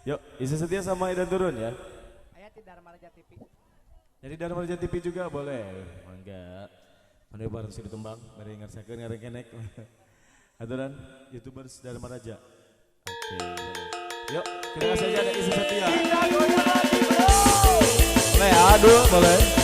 Yuk, Isi Setia sama Idan turun ya. Aya ti Dharma Raja TV. Jadi Dharma Raja TV juga boleh. Mangga. Mana bareng sih ditembang, bari ngersakeun ngarengkenek. Aturan YouTubers Dharma Raja. Oke, boleh. Yuk, kita kasih aja ada Isi Setia. Kita goyang lagi, bro. Boleh, aduh, boleh.